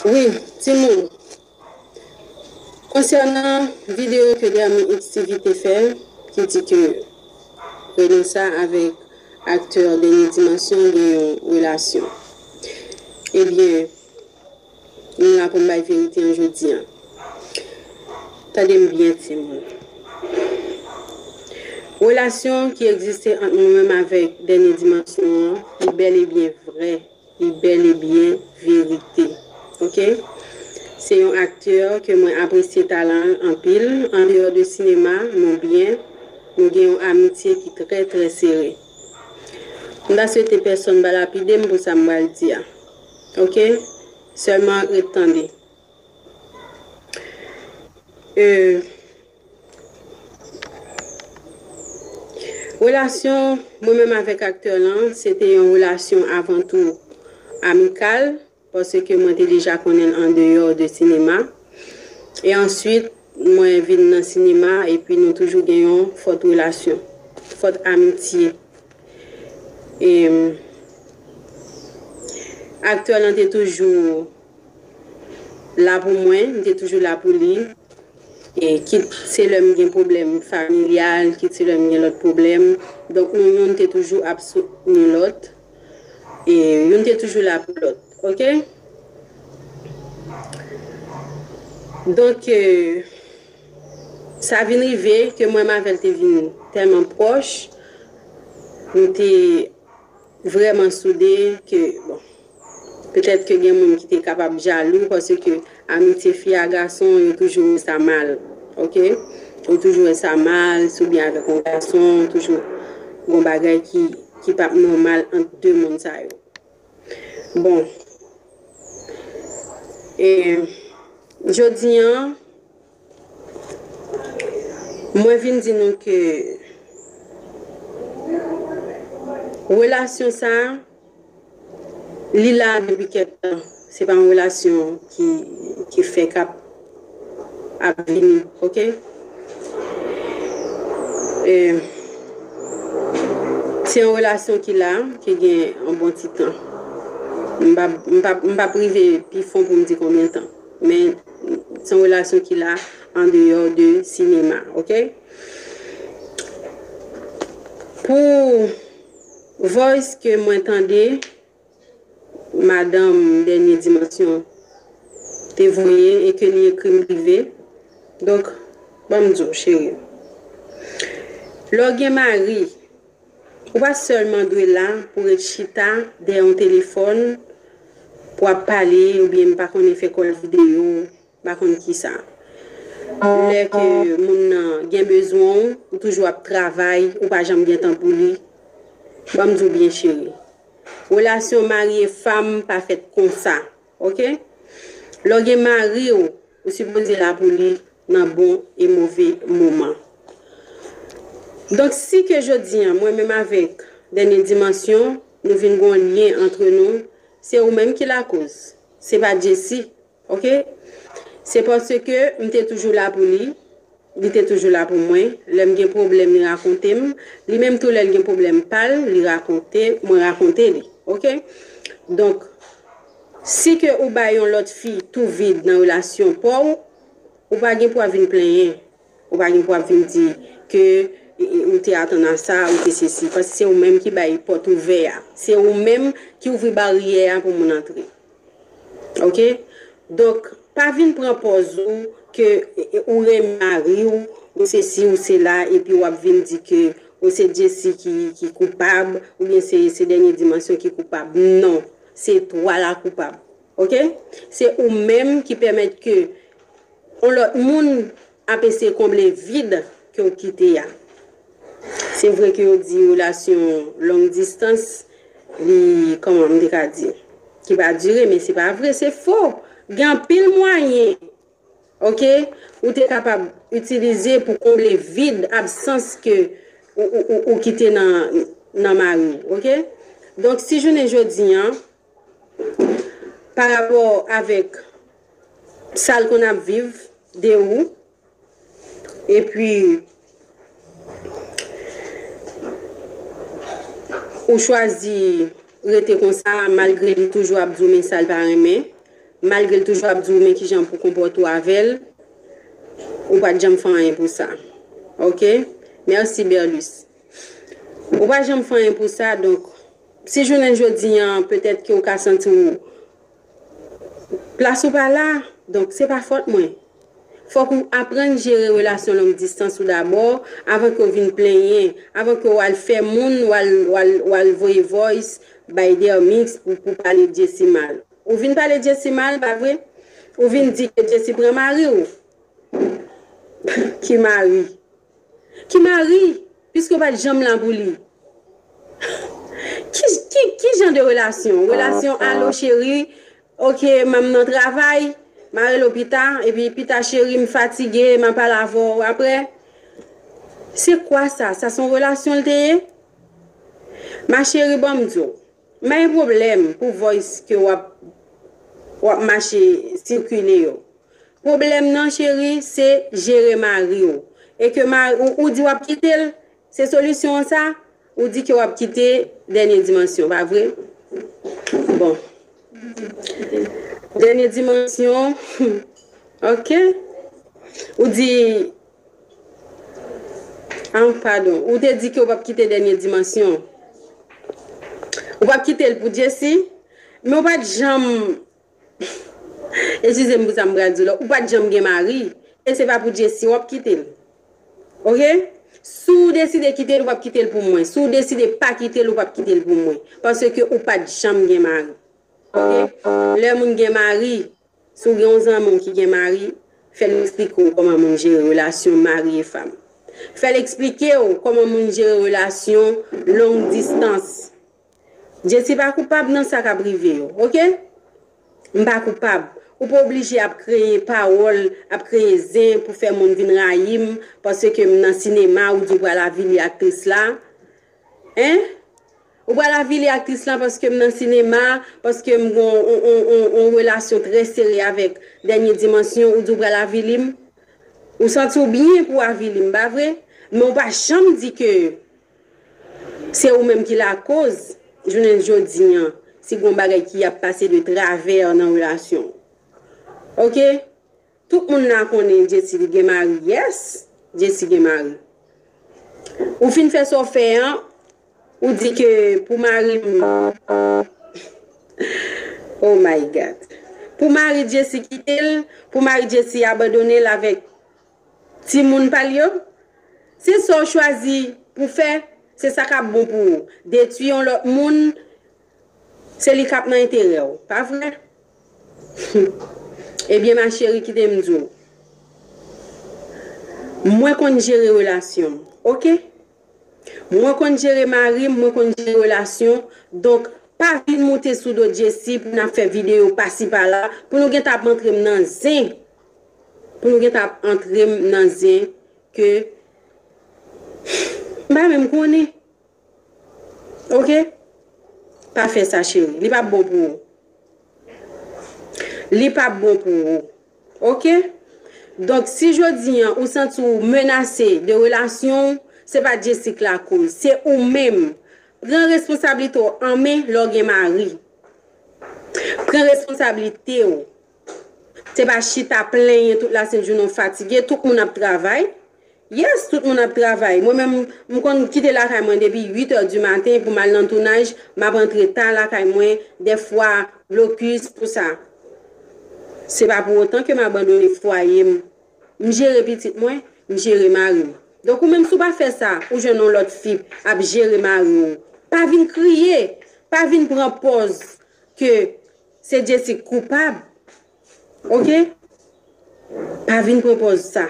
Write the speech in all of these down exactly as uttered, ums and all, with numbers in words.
Wi, timoun. Konsènan videyo ke Dermi X T V te fè, ki di ke Renessa avèk aktè Dènye Dimansyon gen yon relasyon. Ebyen, m la pou m bay verite an jodi an. Tande m byen, timoun. Relasyon ki egziste ant mwen menm avèk Dènye Dimansyon an, li bèl e byen vrè. Li bèl e byen verite. Oke? Se yon aktè ke mwen apresye talan l anpil. Andeyò de sinema, nou byen. Nou gen yon amitye ki trè, trè sere. M ta swete pèsonn pa lapide m pou sa m pral di a. Oke? Sèlman ret tande. E, Relasyon mwen menm avèk aktè lan, se te yon relasyon avan tou amikal, paske mwen te deja konnen l andeyò de sinema. E answit, mwen vin nan sinema, epi nou toujou gen yon fòt relasyon, fòt amitye. E, aktè lan te toujou la pou mwen, m te toujou la pou li. E kit se lè m gen pwoblèm familyal, kit se lè m gen lòt pwoblèm. Donk, nou youn te toujou ap soutni lòt. E youn te toujou la pou lòt. Oke? Donk, e, sa vin rive ke mwen m avè l te vin tèlman pwòch, nou te vrèman soude ke, bon, petèt ke gen moun ki te kapab jalou, paske amitye fi a gason, yo toujou wè sa mal, oke? Yo toujou wè sa mal, si w byen avèk yon gason, toujou gon bagay ki, ki p ap nòmal ant de moun sa yo. Bon, e jodi an, mwen vin di nou ke relasyon sa a, li la depi kèk tan. Se pa yon relasyon ki, ki fèk ap, ap vini, oke? E, se yon relasyon ki la, ki gen yon bon ti tan. M p ap, m p ap, m p ap rive pi fon pou m di konbyen tan. Men, se yon relasyon ki la andeyò de sinema, oke? Pou voice ke mwen tande, madanm Dènye Dimansyon te voye e ke li ekri m prive. Donk, ban m di w, cheri. Lè w gen mari, ou pa sèlman dwe la pou ret chita dèyè yon telefòn, pou ap pale, oubyen m pa konnen fè kòl videyo, m pa konn kisa. Lè ke moun nan gen bezwen w, ou toujou ap travay, ou pa janm gen tan pou li. Ban m di w byen, cheri. Relasyon mari e fanm pa fèt konsa, oke? Lè w gen mari w, ou sipoze la pou li nan bon e move moman. Donk, si ke jodi an, mwen menm avèk Dènye Dimansyon, nou vin gen yon lyen antre nou, se ou menm ki lakoz. Se pa Jessy, oke? Se paske m te toujou la pou li, li te toujou la pou mwen. Lè m gen pwoblèm, li rakonte m. Li menm tou, lè l gen pwoblèm pa l, li rakonte, mwen rakonte li, oke? Donk, si ke ou bay yon lòt fi tou vid nan relasyon pa w, ou pa gen pou ap vin plenyen. Ou pa gen pou ap vin di ke, e, e, ou te atann a sa, ou te sesi. Paske se ou menm ki bay pòt ouvè a. Se ou menm ki ouvri baryè a pou moun antre. Oke? Donk, pa vin pran pòz ou ke, e, e, ou renmen mari w, ou sesi, ou sela, epi w ap vin di ke ou se Jessy ki, ki koupab, oubyen se, se Dènye Dimansyon ki koupab. Non, se twa la koupab. Oke? Se ou menm ki pèmèt ke yon lòt moun ap eseye konble vid ke w kite a. Se vre ke yo di relasyon long distance, li, kòman m te ka di, ki pa dire, men se pa vre, se fo. Gen anpil mwayen, oke, ou te kapab itilize pou konble vid, absans ke ou, ou, ou, ou kite nan, nan mari w, oke? Donk, si jounen jodi an, pa rapò avèk sa l konn ap viv de ou, epi ou chwazi rete konsa, malgre li toujou ap di w men sa l pa renmen, malgre l toujou ap di w men kijan pou konpòte w avè l, ou pa t janm fè anyen pou sa. Oke? Mèsi, Berlus. Ou pa janm fè anyen pou sa, donk, si jounen jodi an, petèt ke w ka santi w plas ou pa la, donk, se pa fòt mwen. Fòk ou aprann jere relasyon long distans ou dabò, avan ke w vin plenyen, avan ke w al fè moun, w al, w al, w al voye voice bay Dermix pou, pou pale Jessie mal. Ou vin pale Jessie mal, pa vre? Ou vin di ke Jessie pran mari w. Ki mari? Ki mari? Piske w pa t janm la pou li. Ki, ki, ki jan de relasyon? Relasyon alo cheri, oke, m nan travay, m a rele w pita, epi pita cheri, m fatige, m a pale avè w apre. Se kwa sa? Sa se yon relasyon l te ye? Ma cheri, ban m di w. M pa gen pwoblèm pou voice ke w ap, w ap mache sikile yo. Pwoblèm nan, cheri, se jere mari w. E ke ma, ou, ou di w ap kite l, se solisyon an sa, ou di ke w ap kite Dènye Dimansyon, pa vre? Bon. Dènye Dimansyon, oke. Ou di, ah, padon, ou te di ke w p ap kite Dènye Dimansyon. Ou p ap kite l pou Jessie, men w pa t janm, eskize m pou sa m pral di w la, ou pa t janm gen mari, e se pa pou Jessie w ap kite l. Oke? Si w deside kite l, ou p ap kite l pou mwen. Si w deside pa kite l, ou p ap kite l pou mwen. Paske ou pa t janm gen mari. Oke? Lè moun gen mari, si w gen yon zanmi w ki gen mari, fè l eksplike w kòman moun jere relasyon mari e fanm. Fè l eksplike w kòman moun jere relasyon long distans. Jessie pa koupab nan sa k ap rive yo, oke? M pa koupab. Ou pa oblije ap kreye pawòl, ap kreye zen pou fè moun vin rayi m, paske m nan sinema, ou di w pral avili aktris la. Hein? Ou pral avili aktris lan paske m nan sinema, paske m gen yon, yon, yon, yon relasyon trè sere avèk Dènye Dimansyon, ou di w pral avili m? Ou santi w byen pou w avili m, pa vre? Men w pa janm di ke se ou menm ki lakoz, jounen jodi an, si gen yon bagay ki ap pase de travè nan relasyon w. Oke? Tout moun la konnen Jessie li gen mari. Yes, Jessie gen mari. Ou fin fè sa w fè an, ou di ke pou mari m, oh my God. Pou mari Jessie kite l, pou mari Jessie abandone l avèk timoun pa l yo. Se sa w chwazi pou fè, se sa k ap bon pou ou. Detwi yon lòt moun, se li k ap nan enterè w, pa vre? Ebyen, ma cheri, kite m di w. Mwen konn jere relasyon m, oke? Mwen konn jere mari m, mwen konn jere relasyon. Donk, pa vin moute sou do Jessie pou n ap fè videyo pasi pala, pou nou gentan ap antre m nan zen. Pou nou gentan ap antre m nan zen ke m pa menm konnen. Oke? Pa fè sa, cheri. Li p ap bon pou ou. Li p ap bon pou ou. Oke? Donk, si jodi an ou santi w menase de relasyon w, se pa Jessie k lakoz, se ou menm. Pran responsablite w an men lè w gen mari. Pran responsablite w. Se pa chita plenyen tout lasent jounen w fatige, tout moun ap travay. Yes, tout moun ap travay. Mwen menm, m konn kite lakay mwen depi uit è di maten pou m al nan tounaj, m ap antre ta lakay mwen, dèfwa blokis pou sa. Se pa pou otan ke m abandone fwaye m. M jere pitit mwen, m jere mari m. Donk ou menm si w pa fè sa, ou jwenn yon lòt fi ap jere mari w. Pa vin kriye, pa vin pran pòz ke se Jessie k koupab. Oke? Pa vin pran pòz sa.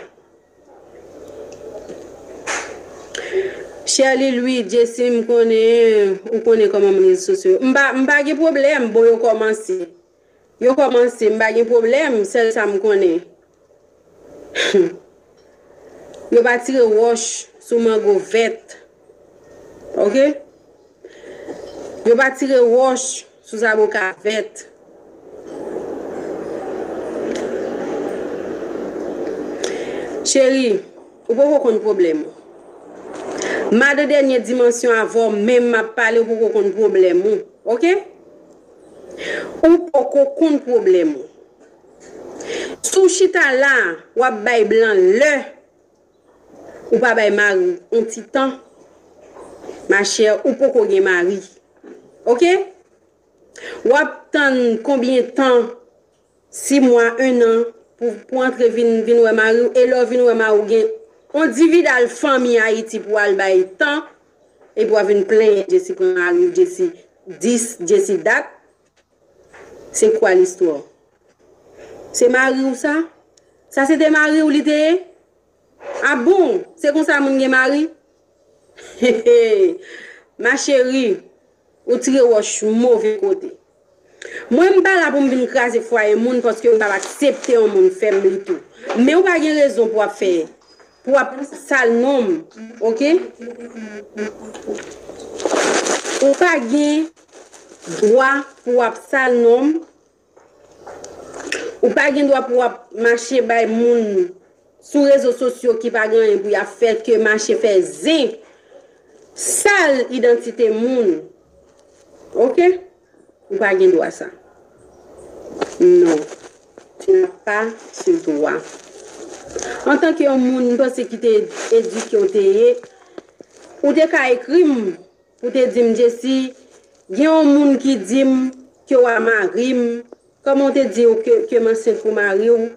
Sherly Louis, Jessie, m konnen, ou konnen kòman moun rezo sosyo yo. M pa, m pa gen pwoblèm, bon, yo kòmanse. Yo kòmanse, m pa gen pwoblèm, sèl sa m konnen. Yo pa tire wòch sou mango vèt. Oke? Yo pa tire wòch sou zaboka vèt. Cheri, ou poko konn pwoblèm ou. Madan Dènye Dimansyon avè w menm m ap pale, ou poko konn pwoblèm ou. Oke? Ou poko konn pwoblèm ou. Si w chita la, w ap bay blan lè, ou pa bay mari w yon ti tan, machè, ou poko gen mari. Oke? W ap tann konbyen tan, sis mwa, en an, pou, pou antre vin, vin wè mari w, e lè w vin wè mari w, gen yon dividal fanmi Ayiti pou al bay tan, epi w ap vin plenyen Jesi pran mari w, Jesi dis, Jesi dat. Se kwa listwa? Se mari w sa? Sa se te mari w li te ye? A bon, se konsa moun gen mari? Ma chérie, ou tire wòch move kote. Mwen, m pa la pou m vin kraze fwaye moun paske m p ap aksepte yon moun fè m li tou. Men ou pa gen rezon pou w ap fè, pou w ap sal non m, oke? Ou pa gen dwa pou w ap sal non m. Ou pa gen dwa pou w ap mache bay moun sou rezo sosyo ki pa gen anyen pou y ap fè ke mache fè zen, sal idantite moun. Oke? Ou pa gen dwa sa. Non. Tu n'as pas ce droit. Antanke yon moun, m panse ki te edike w te ye, ou te ka ekri m, pou te di m, Jesi, gen yon moun ki di m ke w a mari m. Kòman w te di w ke, ke m ansent pou mari w?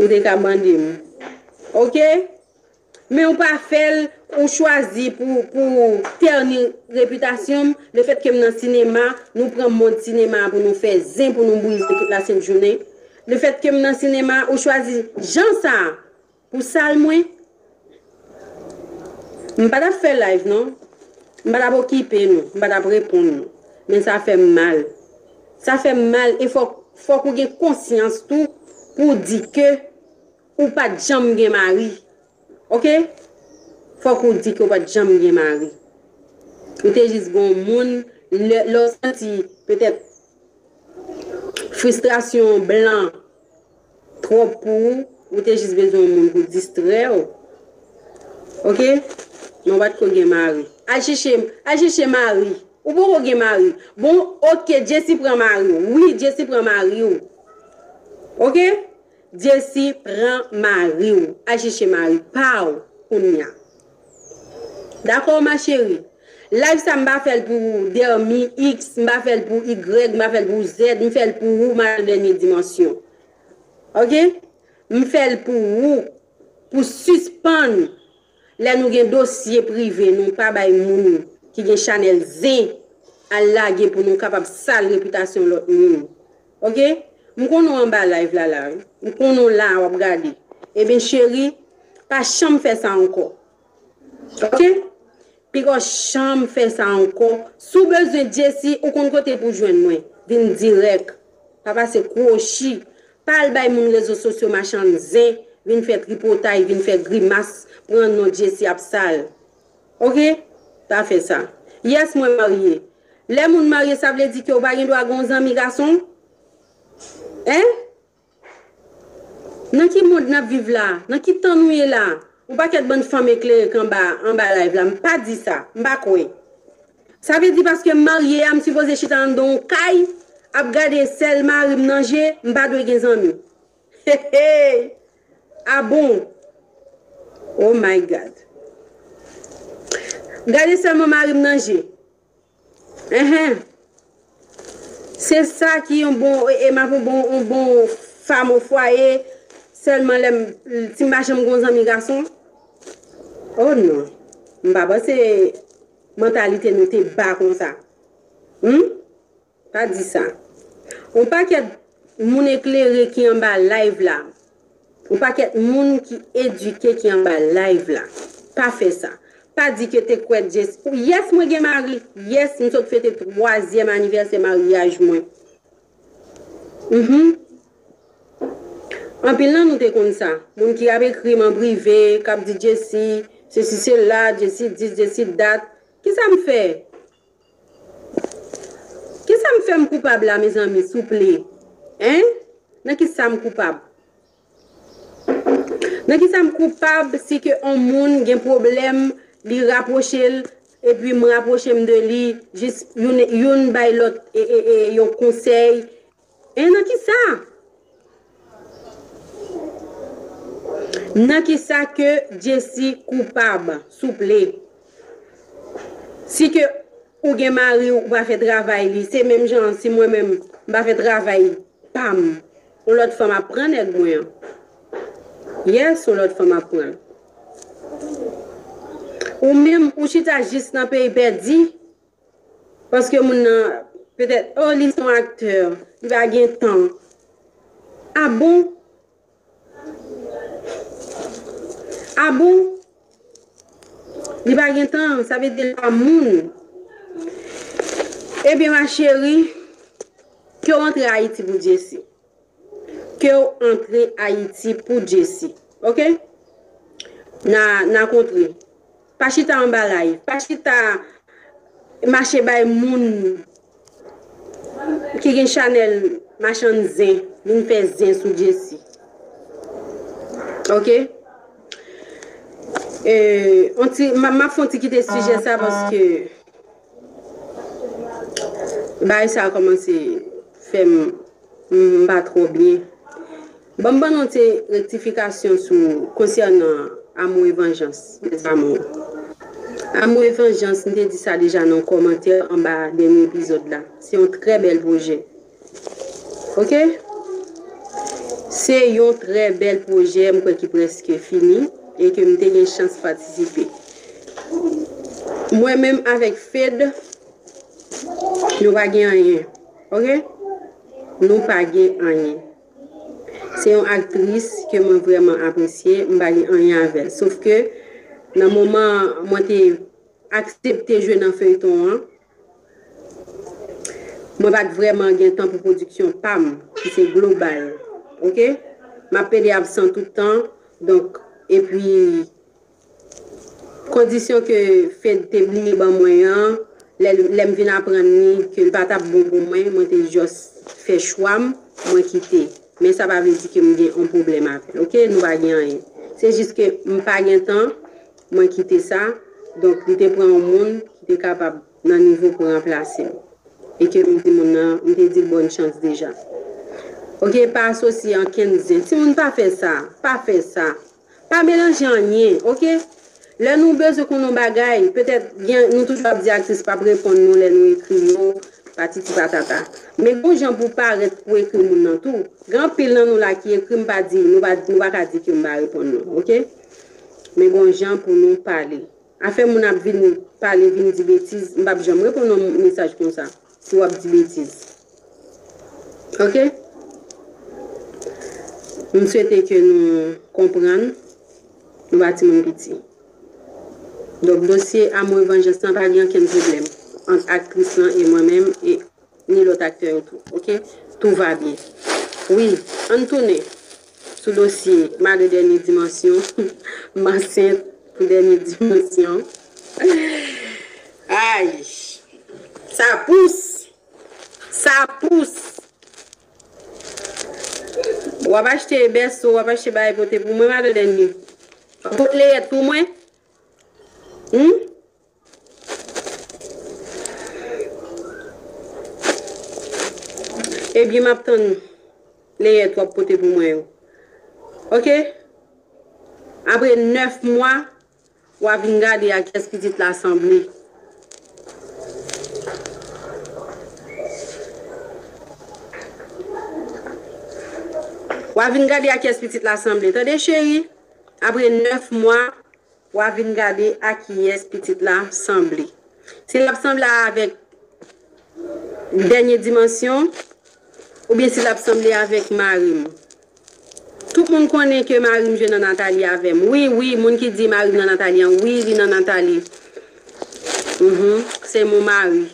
Ou te ka mande m. Oke? Men ou pa fè l, ou chwazi pou, pou tèni repitasyon m. Lefètke m nan sinema, nou pran mòd sinema pou nou fè zen, pou nou brize tout lasent jounen. Lefètke m nan sinema, ou chwazi jan sa a pou sal mwen. M pa t ap fè live non. M pa t ap okipe nou. M pa t ap reponn nou. Men sa fè m mal. Sa fè m mal e fòk, fòk ou gen konsyans tou pou w di ke ou pa t janm gen mari. Oke? Fòk ou di ke ou pa t janm gen mari. Ou te jis gon moun, lè, lè w santi petèt fristrasyon blan twòp pou ou, ou te jis bezwen yon moun pou distrè w. Oke? Men w pa t ko gen mari. Al chèche, al chèche mari. Ou poko gen mari. Bon, oke, Jesi pran mari w. Wi, Jesi pran mari w. Oke? Jesi pran mari w. Al chèche mari pa w kounye a. Dakò, ma chérie? Live sa m pa fè l pou Dermi X, m pa fè l pou Y, m pa fè l pou Z, m fè l pou ou, madan dènye dimansyon. Oke? M fè l pou ou, pou sispann lè nou gen dosye prive nou pa bay moun ki gen chanèl zen al lage pou nou kapab sal repitasyon lòt moun. Oke? M konnen w anba live la la wi. M konnen w la w ap gade. Ebyen cheri, pa janm fè sa ankò. Oke? Piga w janm fè sa ankò. Si w bezwen Jesi, ou konn kote pou jwenn mwen. Vin dirèk. Pa pase kwochi. Pa al bay moun rezo sosyo machann zen, vin fè tripotay, vin fè grimas, pran non Jesi ap sal. Oke? Pa fè sa. Yes, mwen marye. Lè moun marye, sa vle di ke w pa gen dwa gen yon zanmi gason? Hein? Nan ki mond n ap viv la? Nan ki tan nou ye la? Yon pakèt bann fanm eklere k anba, anba live la. M pa di sa. M pa kwè. Sa vle di paske m marye a, m sipoze chita anndan yon kay, ap gade sèl mari m nan je, m pa dwe gen zanmi. Hey, hey! A bon? Oh my God. Gade sèlman mari m nan je. Enhen. Se sa ki yon bon, e, e m ap yon bon, yon bon fam o fwaye, sèlman lè m, si m pa janm gon zanmi gason. Oh non. M pa panse mantalite nou te ba konsa. Hmm? Pa di sa. Yon pakèt moun eklere ki anba live la. Yon pakèt moun ki edike ki anba live la. Pa fè sa. Pa di ke te kwè Jesi. Yes, mwen gen mari. Yes, m sot fete twazyèm anivèsè maryaj mwen. Mhm. Anpil nan nou te konn sa. Moun ki ap ekri m an prive, k ap di Jesi, sesi sela, Jesi dis, Jesi dat. Kisa m fè? Kisa m fè m koupab la, mezanmi, souple? Hein? Nan kisa m koupab? Nan kisa m koupab si ke on moun gen pwoblèm, li rapwoche l, epi m rapwoche m de li, jis youn, youn bay lòt, e, e, e, yon konsèy? E nan kisa? Nan kisa ke Jessy koupab, souple? Si ke ou gen mari, ou pa fè travay li, se menm jan si mwen menm, m pa fè travay pa m, yon lòt fanm ap pran nèg mwen an. Yes, yon lòt fanm ap pran l. Ou menm, ou chita jis nan peyi pèdi, paske moun nan, petèt, oh, li se yon aktè, li pa gen tan. A bon? A bon? Li pa gen tan, sa vle di l pa moun. Ebyen, ma chérie, ke w antre Ayiti pou Jessy. Ke w antre Ayiti pou Jessy. Oke? N a, n a kontre. Pa chita anba live. Pa chita mache bay moun ki gen chanèl machann zen, vin fè zen sou Jessy. Oke? E, on ti, m a, m ap fè on ti kite sijè sa paske bagay sa a kòmanse fè m, m pa twò byen. Ban m ban nou ti rektifikasyon sou, konsènan Amour et Vengeance, mes amours. Amour et Vengeance, m te di sa deja nan kòmantè anba dènye epizòd la. Se yon trè bèl pwojè. Oke? Se yon trè bèl pwojè, m kwè ki prèske fini e ke m te gen chans patisipe. Mwen menm avèk Fed, nou pa gen anyen. Oke? Nou pa gen anyen. Se yon aktris ke mwen vrèman apresye, m pa gen anyen avè l. Sof ke nan moman mwen te aksepte jwe nan feyton an, mwen pa t vrèman gen tan pou pwodiksyon pa m, ki se Global. Oke? M ap plede absan tout tan, donk, epi kondisyon ke Fed te bliye ban mwen an, lè, lè m vin aprann li ke l pa t ap bon pou mwen, mwen te just fè chwa m, mwen kite. Men sa pa vle di ke m gen yon pwoblèm avè l, oke? Nou pa gen anyen. Se jis ke m pa gen tan, mwen kite sa. Donk, li te pran yon moun ki te kapab nan nivo pou ranplase m. E ke m di moun nan, m te di l bòn chans deja. Oke, pa asosye ankenn zen. Timoun, pa fè sa, pa fè sa. Pa melanje anyen, oke? Lè nou bezwen konn yon bagay, petèt gen, nou toujou ap di aktris p ap reponn nou lè nou ekri yo, patiti patata. Men gon jan pou w parèt pou w ekri moun nan tou. Gen anpil nan nou la ki ekri m pa di, nou pa, nou pa ka di ke m pa reponn nou, oke? Men gon jan pou nou pale. Afè moun ap vin pale, vin di betiz, m p ap janm reponn yon mesaj konsa. Si w ap di betiz. Oke? M swete ke nou konprann, nou pa timoun piti. Donk, dosye Amour et Vengeance lan pa gen okenn pwoblèm ant aktris lan e mwen menm e ni lòt aktè yo tou. Oke? Tout va bien. Wi, ann tounen sou dosye Mari Dènye Dimansyon. M ansent pou Dènye Dimansyon. Ay! Sa pous! Sa pous! W ap achte bèso, w ap achte bagay pote pou mwen, madan Dènye. W ap pote leyèt pou mwen? Hmm? Ebyen, m ap tann leyèt w ap pote pou mwen yo. Oke? Apre nèf mwa, w a vin gade a kiyès pitit la sanble. W a vin gade a kiyès pitit la sanble. Tande, cheri? Apre nèf mwa, w a vin gade a kiyès pitit la sanble. Si l ap sanble avèk Dènye Dimansyon, oubyen si l ap sanble avèk mari m. Tout moun konnen ke mari m jwe nan Nathalie avè m. Wi, wi, moun ki di mari m nan Nathalie an, wi, li nan Nathalie. Mhm, c'est mon mari.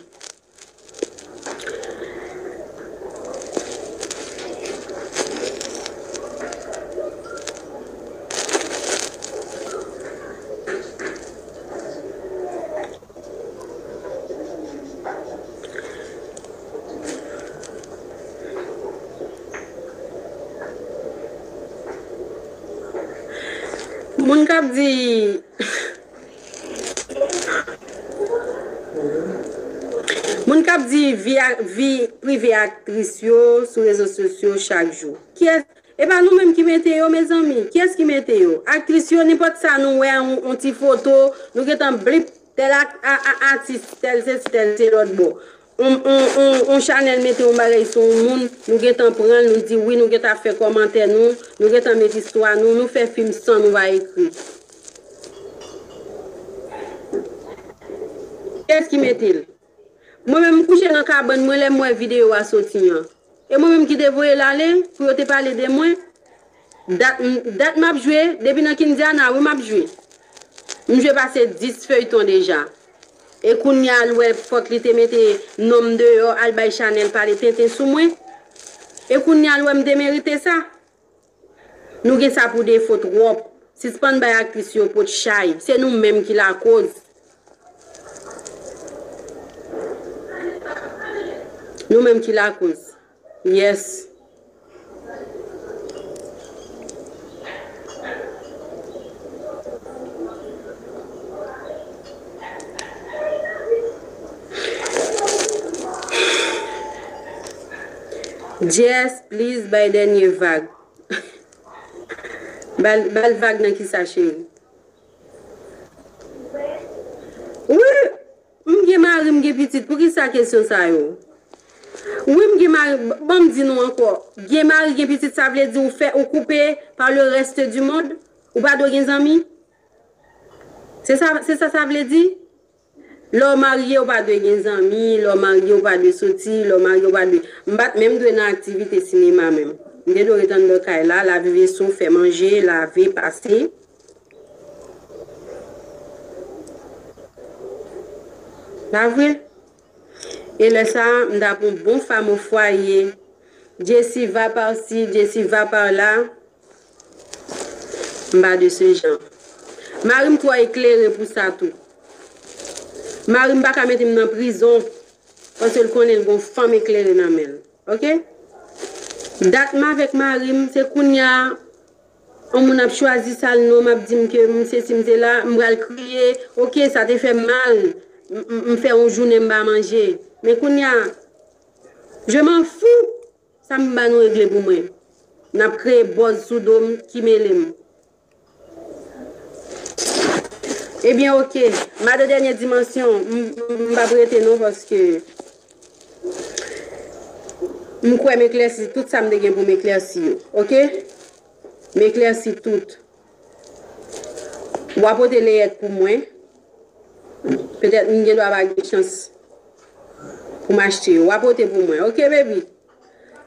Moun k ap di, moun k ap di vi a, vi prive aktris yo sou rezo sosyo chak jou. Kiyès, E pa nou menm ki mete yo, mezanmi. Kiyès ki mete yo? Aktris yo, nenpòt sa nou wè, yon, yon ti foto, nou gentan blip, tèl ak-, a, a, atis, tèl sesi, tèl se lòt bò. On, on, on, on chanèl mete yon bagay sou yon moun, nou gentan pran l, nou di wi, nou gentan fè kòmantè nou, nou gentan met istwa nou, nou fè fim san nou pa ekri. Kiyès ki mete l? Mwen menm, m kouche nan kabann mwen lè m wè videyo a soti an. E mwen menm ki te voye l ale pou yo te pale de mwen. Dat, dat m ap jwe, depi nan Kindiana, wi, m ap jwe. M jwe pase dis feyton deja. E kounye a l wè fòk li te mete non m deyò, al bay Chanèl pale tenten sou mwen. E kounye a l wè m demerite sa. Nou gen sa pou defo twòp. Sispann bay aktris yo pot chay. Se nou menm ki lakoz. Nou menm ki lakoz. Yes. Jess, please, bay dènye vag. Ba l, ba l vag nan kisa, cheri? Wi, m gen mari, m gen pitit. Poukisa kesyon sa yo? Wi, m gen mari. B-, ban m di nou ankò. Gen mari, gen pitit, sa vle di ou fè, ou koupe par le reste du monde? Ou pa dwe gen zanmi? Se sa, se sa sa vle di? Lè w marye, ou pa dwe gen zanmi, lè w marye, ou pa dwe soti, lè w marye, ou pa dwe. M pa t menm dwe nan aktivite sinema menm. M te dwe ret anndan kay la, lave veso, fè manje, lave, pase. Pa vre? E lè sa a, m t ap yon bon femme au foyer. Jessie va par ci, Jessie va par là. M pa de se jan. Mari m twò eklere pou sa tou. Mari m pa ka mete m nan prizon, paske l konnen l gon fanm eklere nan men l. Oke? Dat m avèk mari m, se kounye a, yon moun ap chwazi sa l non, m ap di m ke m sesi, m sela, m pral kriye. Oke, sa te fè m mal. M, m, m fè yon jounen m pa manje. Men kounye a, je m'en fous. Sa m ba nou regle pou mwen. N ap kreye buzz sou do m, ki mele m. Ebyen, oke. M a de dènye dimansyon. M, m, m p ap rete non, paske m kwè m eklèsi tout sa m te gen pou m eklèsi yo. Oke? M eklèsi tout. W a pote leyèt pou mwen. Petèt m gen dwa pa gen chans pou m achte yo. W a pote pou mwen. Oke, baby?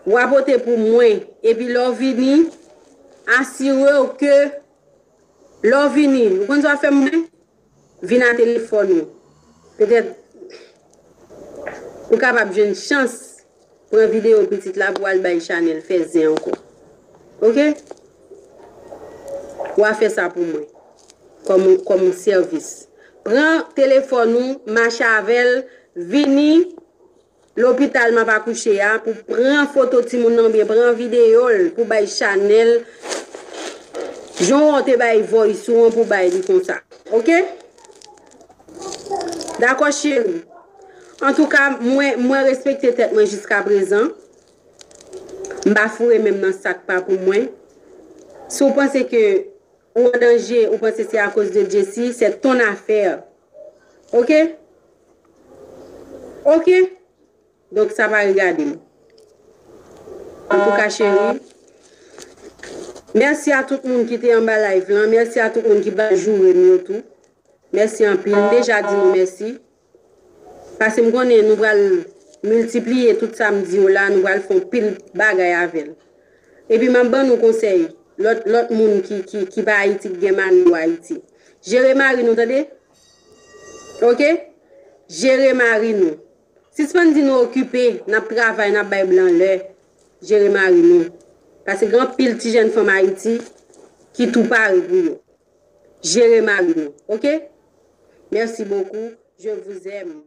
W a pote pou mwen. Epi lè w vini, asire w ke lè w vini, ou konn sa w fè mwen? Vin a telefòn ou. Petèt ou kapab jwenn chans pran videyo pitit la pou al bay Chanèl fè zen ankò. Oke? W a fè sa pou mwen. Kòm, kòm yon sèvis. Pran telefòn ou, mache avè l, vini lopital m ap akouche a, pou pran foto timoun nan oubyen pran videyo l pou bay Chanèl. Jan w te bay voice ou an pou bay li konsa. Oke? Dakò, cheri. Antouka, mwen, mwen respekte tèt mwen jiskaprezan. M pa foure men m nan sa k pa pou mwen. Si w panse ke ou an danje, ou panse se akoz de Jessie, c'est ton affaire. Oke? Oke? Donk, sa pa regade m. Antouka, cheri, mèsi a tout moun ki te anba live lan. Mèsi a tout moun ki pa joure m yo tou. Mèsi anpil. M deja di nou mèsi. Paske m konnen nou pral miltipliye tout sa m di yo la, nou pral fè yon pil bagay avè l. Epi m ap ban nou konsèy, lòt, lòt moun ki, ki, ki pa Ayiti, ki gen mari yo Ayiti. Jere mari nou, tande? Oke? Jere mari nou. Sispann di nou okipe, n ap travay, n ap bay blan lè. Jere mari nou. Paske gen anpil ti jèn fanm Ayiti ki tou pare pou yo. Jere mari nou, oke? Merci beaucoup. Je vous aime.